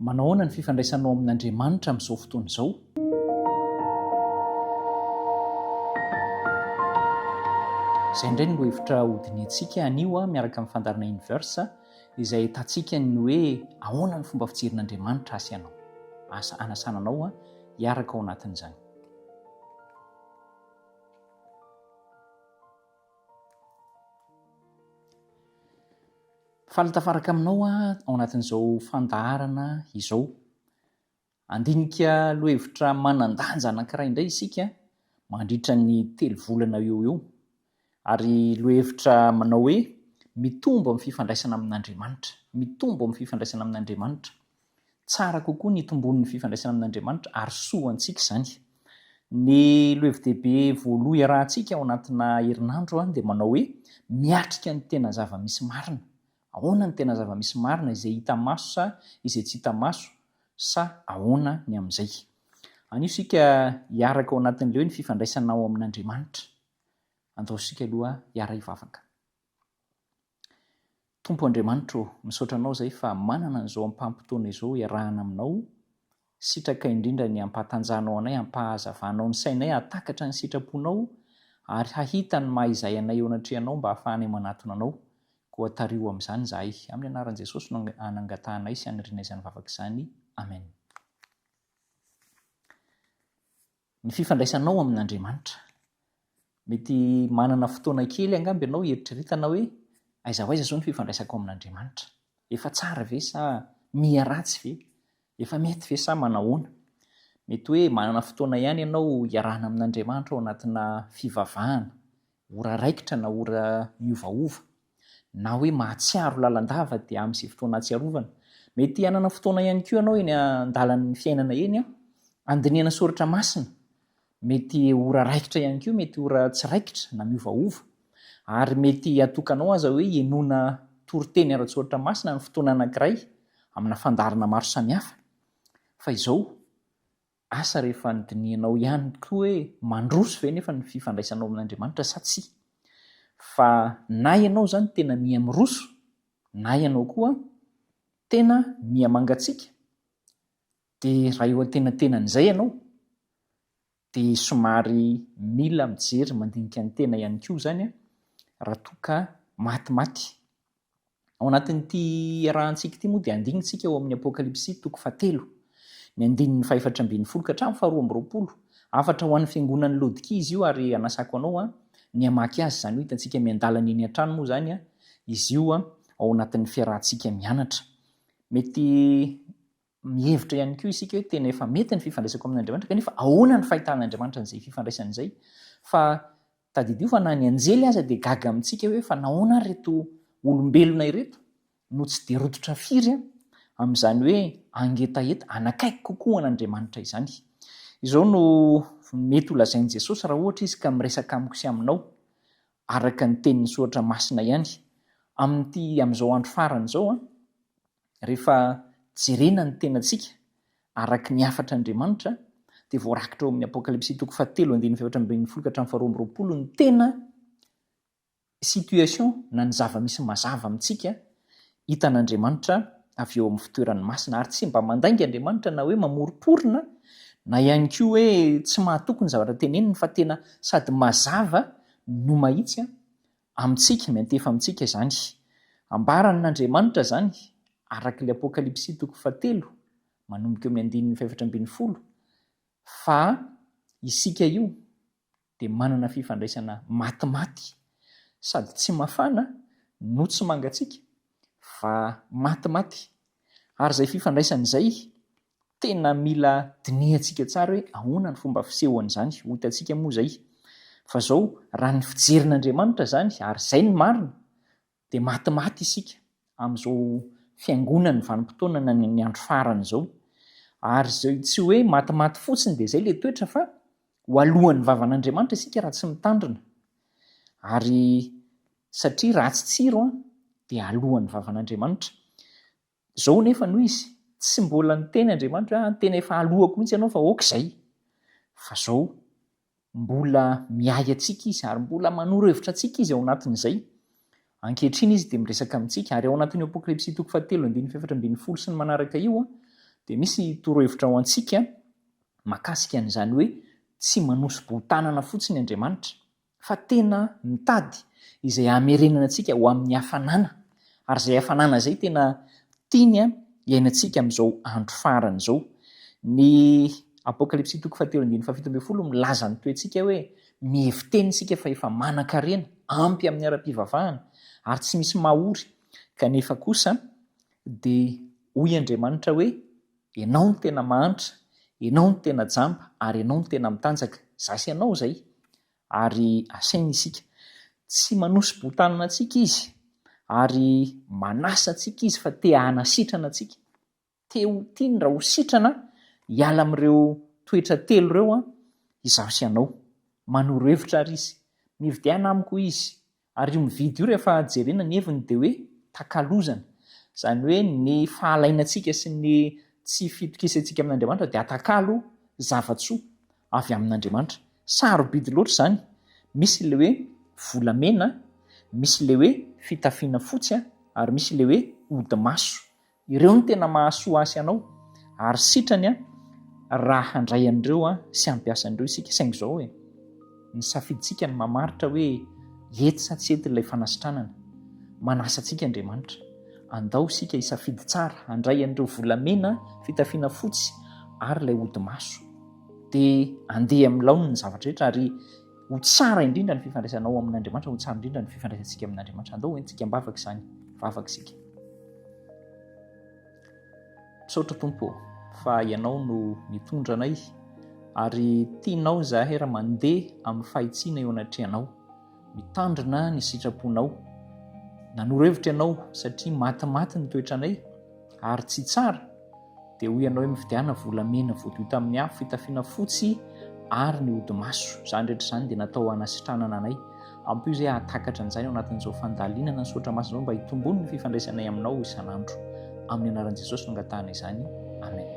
Manao ahoana ny fifandraisanao amin'Andriamanitra amin'izao fotoana izao? Izay indray no lohahevitra hodinihantsika anio miaraka amin'ny fandaharana Universe izay ahitantsika ny hoe ahoana ny fomba fijerin'Andriamanitra ahy sy ianao. Asa anasana anao hiaraka ao anatin'izany. Faly tafaraka aminao aho ao anatin'izao fandaharana izao. Handinika lohahevitra manan-danja anankiray indray isika mandritra ny telo volana eo ho eo. Ary lohahevitra manao hoe mitombo amin'ny fifandraisana amin'Andriamanitra. Mitombo amin'ny fifandraisana amin'Andriamanitra. Tsara kokoa ny hitomboan'ny fifandraisana amin'Andriamanitra ary soa ho antsika izany. Ny lohevi-dehibe voaloha iarahantsika ao anatina herinandro dia manao hoe miatrika ny tena zava-misy marina. Ahoana ny tena zava-misy marina, izay hita maso sa izay tsy hita maso sa ahoana ny amin'izay? Anio isika hiaraka ao anatin'ilay hoe ny fifandraisana ao amin'Andriamanitra. Andao isika aloha hiara-hivavaka. Tompo Andriamanitra ô, misaotra Anao izahay fa manana an'izao ampaham-potoana izao iarahana Aminao, sitraka indrindra ny hampahatanjahanao anay, hampahazavanao ny sainay hahatakatra ny sitraponao ary hahita ny maha izahay anay eo anatrehanao mba hahafahanay manatona Anao, koa tariho amin'izany izahay. Amin'ny anaran'i Jesosy no anangatahanay sy anirianay izany vavaka izany. Amen. Ny fifandraisanao amin'Andriamanitra. Mety manana fotoana kely angamba ianao hieritreretana hoe, aiza ho aiza izao ny fifandraisako amin'Andriamanitra? Efa tsara ve sa miha ratsy ve? Efa mety ve sa manahoana? Mety hoe manana fotoana ihany ianao hiarahana amin'Andriamanitra ao anatina fivavahana, ora raikitra na ora miovaova. Na hoe mahatsiaro lalandava dia amin'izay fotoana ahatsiarovana. Mety hanana fotoana ihany koa ianao eny an-dalan'ny fiainana eny handinihana soratra masina. Mety ora raikitra ihany koa, mety ora tsy raikitra na miovaova. Ary mety hatokanao aza hoe henoina toriteny ara-tsoratra masina ny fotoana anankiray amina fandaharana maro samihafa. Fa izao, Asa rehefa nodinihanao ihany koa hoe mandroso ve nefa ny fifandraisanao amin'Andriamanitra sa tsia. Fa na ianao izany tena miha miroso na ianao koa tena miha mangatsiaka dia raha eo antenantenan'izay ianao dia somary mila mijery mandinika ny tena ihany koa izany raha toa ka matimaty. Ao anatin'ity iarahantsika ity moa dia andinitsika ao amin'ny Apokalypsy toko fahatelo, ny andininy fahefatra ambinifolo ka hatramin'ny faharoa ambiroapolo. Hafatra ho an'ny fiangonan'i Laodikia izy io ary anasako anao ny hamaky azy, izany hoe hitantsika miandalana eny an-trano moa izany izy io ao anatin'ny fiarahantsika mianatra. Mety mihevitra ihany koa isika hoe tena efa mety ny fifandraisako amin'Andriamanitra kanefa ahoana ny fahitan'Andriamanitra an'izay fifandraisana izay? Fa Tadidio fa na ny anjely aza dia gaga amintsika hoe fa nahoana ary ireto olombelona ireto no tsy dia rototra firy amin'izany hoe hangetaheta hanakaiky kokoa an'Andriamanitra izany. Izao no mety ho lazain'i Jesosy raha ohatra Izy ka miresaka amiko sy aminao, araka ny tenin'ny Soratra Masina ihany, amin'ity amin'izao andro farany izao, Rehefa jerena ny tenantsika araka ny hafatr'Andriamanitra dia voarakitra ao amin'ny Apokalypsy toko fahatelo andininy fahefatra ambinifolo ka hatramin'ny faharoa ambiroapolo ny tena situation na ny zava-misy mazava amintsika hitan'Andriamanitra avy eo amin'ny fitoerany masina. Ary tsy mba mandainga Andriamanitra na hoe mamoromporona na ihany koa hoe tsy mahatoky ny zavatra teneniny fa tena sady mazava no mahitsy Amintsika, miantefa amintsika izany. Ambaran' Andriamanitra izany, araka ilay Apokalypsy toko fahatelo, manomboka eo amin'ny andininy fahefatra ambinifolo, fa isika io dia manana fifandraisana matimaty, sady tsy mafana no tsy mangatsiaka, fa matimaty. Ary izay fifandraisana izay Tena mila dinihantsika tsara hoe ahoana ny fomba fisehoan'izany. Ho hitantsika moa izay. Fa izao, raha ny fijerin'Andriamanitra izany, ary izay no marina, dia matimaty isika amin'izao fiangonan'ny vanim-potoana na ny andro farany izao. Ary izay tsy hoe matimaty fotsiny dia izay ilay toetra fa ho alohan'ny vavan'Andriamanitra isika raha tsy mitandrina. Ary satria ratsy tsiro dia alohan'ny vavan'Andriamanitra. Izao nefa no izy, tsy mbola niteny Andriamanitra hoe an, tena efa aloako mihitsy ianao fa ok izay. Fa izao, mbola miahy antsika Izy ary mbola manoro hevitra antsika Izy ao anatin'izay. Ankehitriny Izy dia miresaka amintsika, ary ao anatin'io Apokalypsy toko fahatelo andininy fahefatra ambinifolo sy ny manaraka io. Dia misy torohevitra ho antsika mahakasika an'izany hoe tsy manosi-bohon-tanana fotsiny Andriamanitra fa tena mitady izay hamerenana antsika ho amin'ny hafanana, ary izay hafanana izay tena tiany hiainantsika amin'izao andro farany izao. Ny Apokalypsy toko fahatelo andininy fahafito ambin'ny folo milaza ny toetsika hoe mihevi-tena isika fa efa manan-karena, ampy amin'ny ara-pivavahana, ary tsy misy mahory, kanefa kosa dia hoy Andriamanitra hoe ianao no tena mahantra, ianao no tena jamba, ary ianao no tena mitanjaka. Izaho sy ianao izay. Ary asainy isika. Tsy manosi-botanana antsika Izy, ary manasa antsika Izy fa te hanasitrana antsika. Te ho tiany raha ho sitrana hiala amin'ireo toetra telo ireo izaho sy ianao. Manoro hevitra àry Izy. Mividiana amiko Izy. Ary io mividy io rehefa jerena ny heviny dia hoe takalozana. Izany hoe ny fahalainantsika sy ny tsy fitokisantsika amin'Andriamanitra dia atakalo zava-tsoa avy amin'Andriamanitra. Sarobidy loatra izany. Misy ilay hoe volamena, misy ilay hoe fitafiana fotsy ary misy ilay hoe odi-maso. Ireo no tena mahasoa ahy sy anao ary sitrany raha handray an'ireo sy hampiasa an'ireo isika. Saingy izao e, ny safidintsika no mamaritra hoe hety sa tsy hety ilay fanasitranana. Manasa antsika Andriamanitra. Andao isika hisafidy tsara, handray an'ireo volamena, fitafiana fotsy ary ilay odi-maso. Dia handeha amin'ny laoniny ny zavatra rehetra ary ho tsara indrindra ny fifandraisanao amin'Andriamanitra, ho tsara indrindra ny fifandraisantsika amin'Andriamanitra. Andao hoentintsika am-bavaka izany. Vavaka isika. Misaotra Tompo ô, fa Ianao no mitondra anay, ary tianao izahay raha mandeha amin'ny fahitsiana eo anatrehanao, mitandrina ny sitraponao. Nanoro hevitra Ianao satria matimaty ny toetranay ary tsy tsara, Dia hoy ianao hoe, Mividiana volamena voadio tamin'ny afo, fitafiana fotsy ary ny hodi-maso. Izany rehetra izany dia natao hanasitranana anay. Ampio izay hahatakatra an'izany ao anatin'izao fandalinana ny soratra masina izao mba hitomboany ny fifandraisanay aminao isan'andro. Amin'ny anaran'i Jesosy no angatahana izany. Amen.